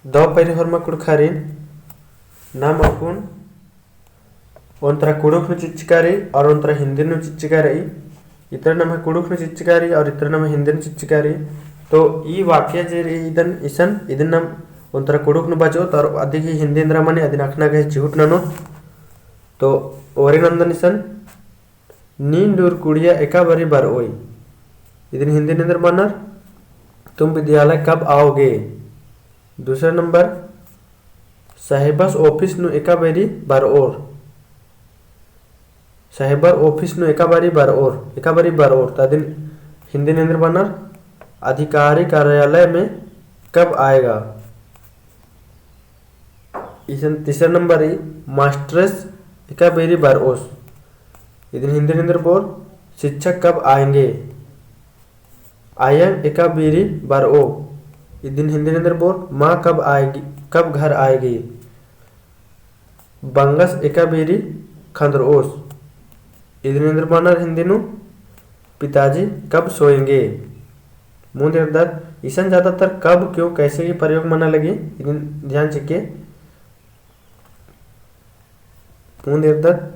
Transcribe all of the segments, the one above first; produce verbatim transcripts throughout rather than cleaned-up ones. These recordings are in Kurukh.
दव पइरी होरमा कुँड़ुख़ारिन, नाम अक्कुन ओन्तरा कुँड़ुख़ नू चिच्चका रई और ओन्तरा हिन्दी नू चिच्चका रई। इतरा नम्है कुँड़ुख़ नू चिच्चका रई और इतरा नम्है हिन्दी नू चिच्चका रई। तो ई वाक्य जे रई इदन इसन, इदिन नाम ओन्तरा कुँड़ुख़ नू बचोत और अदिगही हिन्दी एन्दरा मनी अदिन अख़ना गही चिहुट ननोत। तो ओरे नन्दन इसन, नीन डूर कुड़िया एका बारी बरओय। इदिन हिन्दी नू एन्दर मनर, तुम विद्यालय कब आओगे? दूसरा नंबर, साहेबस office नू एका बारी बरओर। साहेबर office नू एका बारी बरओर, एका बारी बरओर। तो अदिन हिन्दी नू एन्दर मनर, अधिकारी कार्यालय में कब आएगा? इसन तीसरा नंबर ई, मास्टरस एका बारी बरओस। इदिन हिन्दी नू एन्दर बओर, शिक्षक कब आएंगे? आयंग एका बारी बरओ। इदिन हिन्दी नू एन्दर बओर, माँ कब आएगी, कब घर आएगी? बंगस एका बारी खंदरओस। इदिन एन्दर मनर हिन्दी नू, पिताजी कब सोएंगे? मुन्द एरदत, इसन ज्यादातर कब, क्यों, कैसे की प्रयोग मना लगी, इदिन ध्यान चिके। मुन्द एरदत,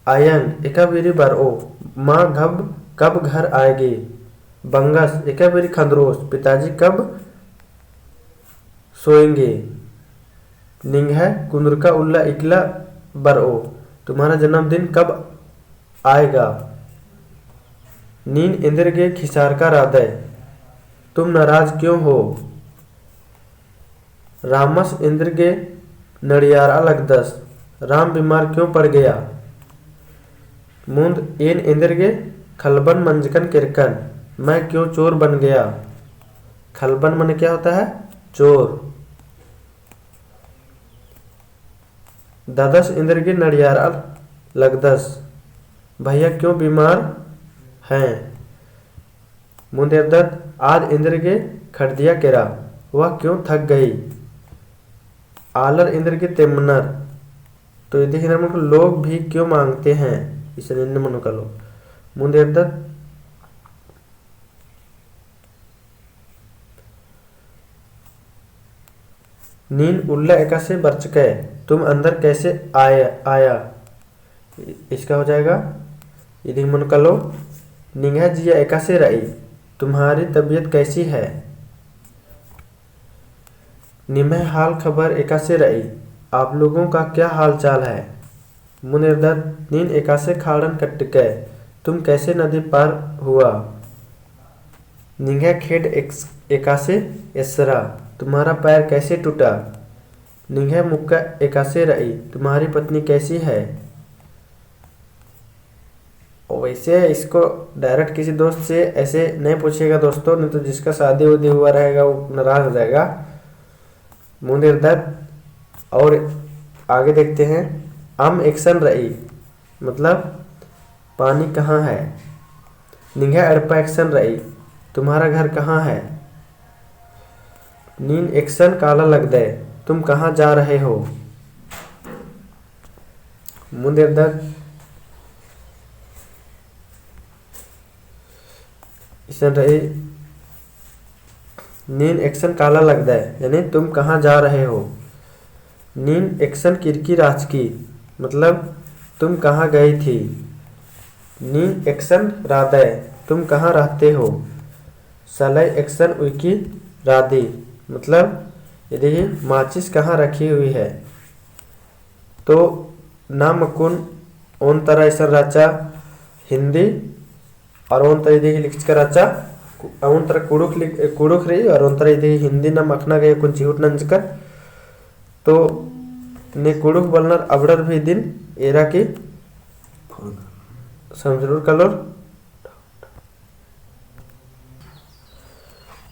आयंग एका बारी बरओ, माँ घब, कब घर आएगी? बंगस एका बारी खंदरओस, पिताजी कब सोएंगे? निंग्है कुन्दुरका उल्ला इकला बरओ, तुम्हारा जन्मदिन कब आएगा? नीन एन्देरगे खिसारका रअदय, तुम नाराज क्यों हो? रामस एन्देरगे नड़ियारआ लगदस, राम बीमार क्यों पड़ गया? मुन्द एन एन्देरगे खलबन मंजकन केरकन, मैं क्यों चोर बन गया? खलबन माने क्या होता है? चोर। ददस एन्देरगे नड़ियारआ लगदस, भैया क्यों बीमार हैं? मुन्द एरदत, आद एन्देरगे खड़दिया केरा, वह क्यों थक गई? आलर एन्देरगे तेमनर। तो इदिन एन्दर मनो, लोग भी क्यों माँगते हैं? इसन एन्ने मनो कालो। मुन्द एरदत, नीन उल्ला एकासे बरचकय, तुम अंदर कैसे आया, आया? इसका हो जाएगा, इदिन मनो कालो, निंग्है जिया एकासे रई, तुम्हारी तबीयत कैसी है? निम्है हाल खबर एकासे रई, आप लोगों का क्या हाल चाल है? मुन्द एरदत, नीन एकासे खाड़न कट्टकय, तुम कैसे नदी पार हुआ? निंग्है खेड्ड एकासे एसरा, तुम्हारा पैर कैसे टूटा? निंग्है मुक्का एकासे रई, तुम्हारी पत्नी कैसी है? वैसे इसको direct किसी दोस्त से ऐसे नहीं पूछिएगा दोस्तों, नहीं तो जिसका शादी उदी हुआ रहेगा वो नाराज हो जाएगा। मुन्द एरदत, और आगे देखते हैं। अम्म एकसन रई, मतलब पानी कहाँ है? निंग्है एड़पा एकसन रई, तुम्हारा घर कहाँ है? नीन एकसन काला लगदय, तुम कहाँ जा रहे हो? मुन्द एरदत, इसन रई, नीन एकसन काला लगदय, यानी तुम कहाँ जा रहे हो? नीन एकसन किरकी रहचकी, मतलब तुम कहाँ गई थी? नीन एकसन रअदय, तुम कहाँ रहते हो? सलई एकसन उइकी रअदी, मतलब इदिही माचिस कहाँ रखी हुई है? तो नाम अक्कुन ओन तरा इसन रहचा हिन्दी, और ओन तरा इदिही लिखचका रहचा, ओन तरा कुँड़ुख़ लिख-, कुँड़ुख़ रई, और ओन तरा इदिही हिन्दी नाम अख़ना गही अक्कुन चिहुट नंजकर। तो ने कुँड़ुख़ बलनर अबड़र भी इदिन एरा की समझरूर कालोर।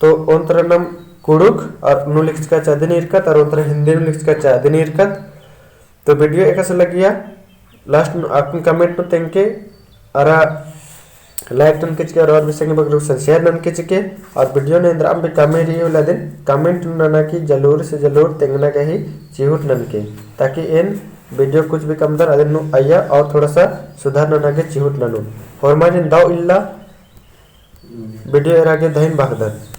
तो ओन तरा नाम कुँड़ुख़ और नू लिखचका रहचा अदिन ईरकत, और ओन तरा हिन्दी नू लिखचका रहचा अदिन ईरकत। तो video एकासे लगिया, last नू अक्कुन comment नू तेंगके, अरा like ननके चिके, और, और भी संगी बगरू सन share ननके चिके, और video नू एन्दरा भी कमी रई होले अदिन comment नू नना की जरूर से जरूर तेंगना गही चिहुट ननके, ताकि एन video कुछ भी कमदर अदिन नू अइया और थोड़ा सा सुधार नना गही चिहुट ननू। होरमारिन दव इल्ला video एरा गे धइन बअदन।